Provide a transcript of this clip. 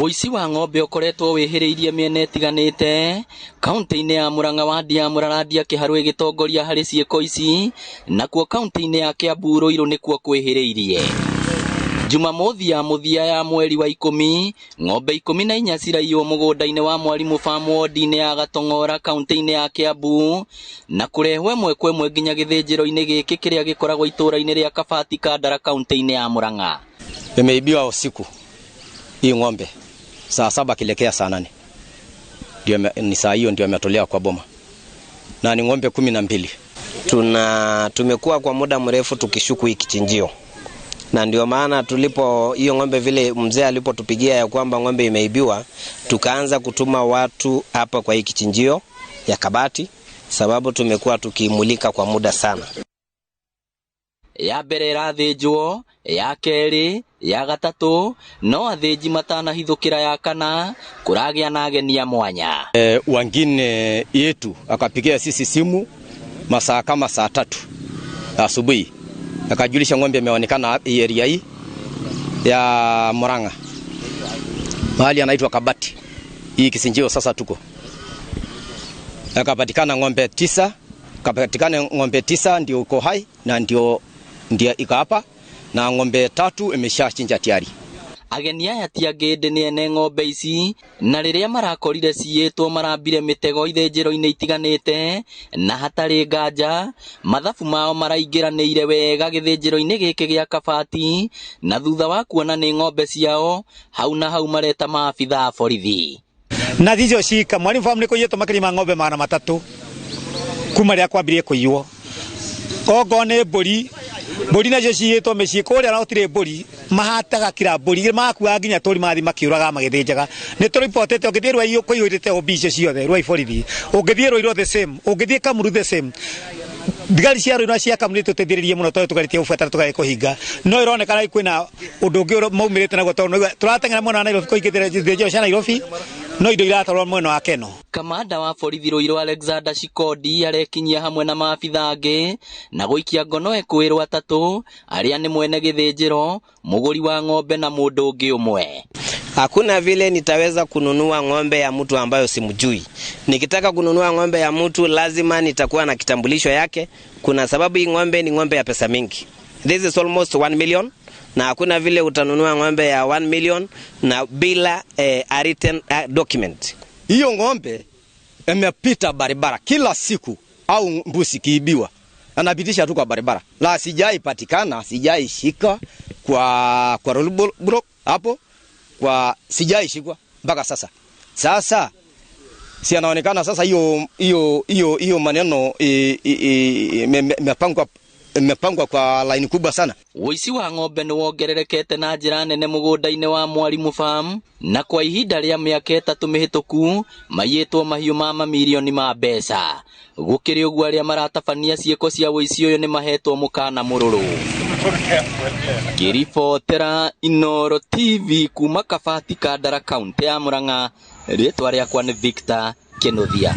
Ũici wa ng'ombe ũkoretwo wĩhĩrĩirie mĩena ĩtiganĩte kaunti-inĩ ya Murang'a wadi ya Mũrarandia Kĩharũ ĩgĩtongoria harĩ ciĩko ici, nakuo kaunti-inĩ ya Kiambu Ruiru nĩkuo kwĩhĩrĩirie. Jumamothi ya mũthia ya mweri wa 10, ng'ombe 14 ciraiywo mũgũnda-inĩ wa Mwalimu Farm wodi-inĩ ya Gatong'ora kaunti-inĩ ya Kiambu na kũrehwo ĩmwe kwa ĩmwe nginya gĩthĩnjĩro-inĩ gĩkĩ kĩrĩa gĩkoragwo itũũra-inĩ rĩa Kabati Kandara kaunti-inĩ ya Murang'a. Imeibiwa usiku hii ng'ombe saa 7 kilekea saa 8, ndio ni saa hiyo ndio ametolewa kwa boma, na ni ng'ombe 12. Tumekuwa kwa muda mrefu tukishuku hiki kichinjio, na ndio maana tulipo hiyo ng'ombe vile mzee alipotupigia ya kwamba ng'ombe imeibiwa, tukaanza kutuma watu hapa kwa hii kichinjio ya Kabati, sababu tumekuwa tukimulika kwa muda sana. Ya mbere ĩrathĩnjwo, ya kerĩ, ya gatatũ, no athĩnji matanahithũkĩra ya kana kũragĩa na ageni a mwanya. Wengine yetu akapigia sisi simu masaa kama saa 3 asubuhi, akajulisha ng'ombe imeonekana area hii ya Murang'a, mahali anaitwa Kabati, hii kichinjio sasa tuko. Akapatikana ng'ombe 9, akapatikana ng'ombe 9 ndio uko hai na ndio iko hapa, na ng'ombe 3 imeshachinja tayari. Ageni aya ti angĩ ĩndĩ nĩ ene ng'ombe ici, na rĩrĩa marakorire ciyĩtwo marambire mĩtego ithĩnjĩro-inĩ itiganĩte, na hatarĩ nganja mathabu mao maraingĩranĩire wega gĩthĩnjĩro-inĩ gĩkĩ gĩa Kabati, na thutha wa kuona nĩ ng'ombe ciao hau na hau mareta maabitha a borithi. Na thicio cika Mwalimu Farm nĩ kũiyĩtwo makĩria ma ng'ombe 300 kuma rĩrĩa kwambirie kũiywo. Okorwo nĩ mbũri, mbũri nacio ciyĩtwo mĩciĩ kũrĩa na gũtirĩ mbũri, mahataga kila mbũri, makuaga nginya tũri mathiĩ makĩũraga magĩthĩnjaga. Nĩ tũribotete, ũngĩthiĩ Ruai kũiyũrĩte OB icio ciothe, Ruai borithi, ũngĩthiĩ Ruiru the same, ũngĩthiĩ Kamuru the same. Thigari cia Ruiru na cia Kamuru nĩtũteithĩrĩrie mũno tondũ tũgarĩtie gũbuatana tũgage kũhinga. No ĩronekana kwĩna ũndũ ũngĩ maumĩrĩte naguo tondũ tũrateng'era mwena wa Nairobi kũingĩra ithĩnjĩro cia Nairobi, no indo iratwarwo mwena wa Keno. Kamanda wa borithi Ruiru Alexander Shikodi arekinyia hamwe na maabitha angĩ na gũikia ngono ekwĩrwo atatũ arĩa nĩ mwene gĩthĩnjĩro, mũgũri wa ng'ombe na mũndũ ũngĩ ũmwe. Hakuna vile nitaweza kununua ng'ombe ya mtu ambayo simjui. Nikitaka kununua ng'ombe ya mtu lazima nitakuwa na kitambulisho yake. Kuna sababu hii ng'ombe ni ng'ombe ya pesa mingi. This is almost 1 million. Na hakuna vile utanunua ng'ombe ya 1 million na bila a written document. Hiyo ng'ombe imepita barabara kila siku, au mbuzi kiibiwa anapitisha tu kwa barabara. La sijai patikana, sijai shika kwa roadblock hapo, kwa sijai shikwa mpaka sasa. Sasa si anaonekana sasa hiyo hiyo hiyo hiyo maneno imepangwa kwa line kubwa sana. Ũici wa ng'ombe nĩ wongererekete na njĩra nene mũgũnda-inĩ wa Mwalimu Farm, na kwa ihinda rĩa mĩaka 3 mĩhĩtũku maiyĩtwo mahiũ ma mamirioni ma mbeca. Gũkĩrĩ ũguo arĩa maratabania ciĩko cia ũici ũyũ nĩ mahetwo mũkana mũrũrũ. Ngĩribotera Inooro TV kuma Kabati Kandara kaunti ya Murang'a, rĩtwa rĩakwa nĩ Victor Kĩnuthia.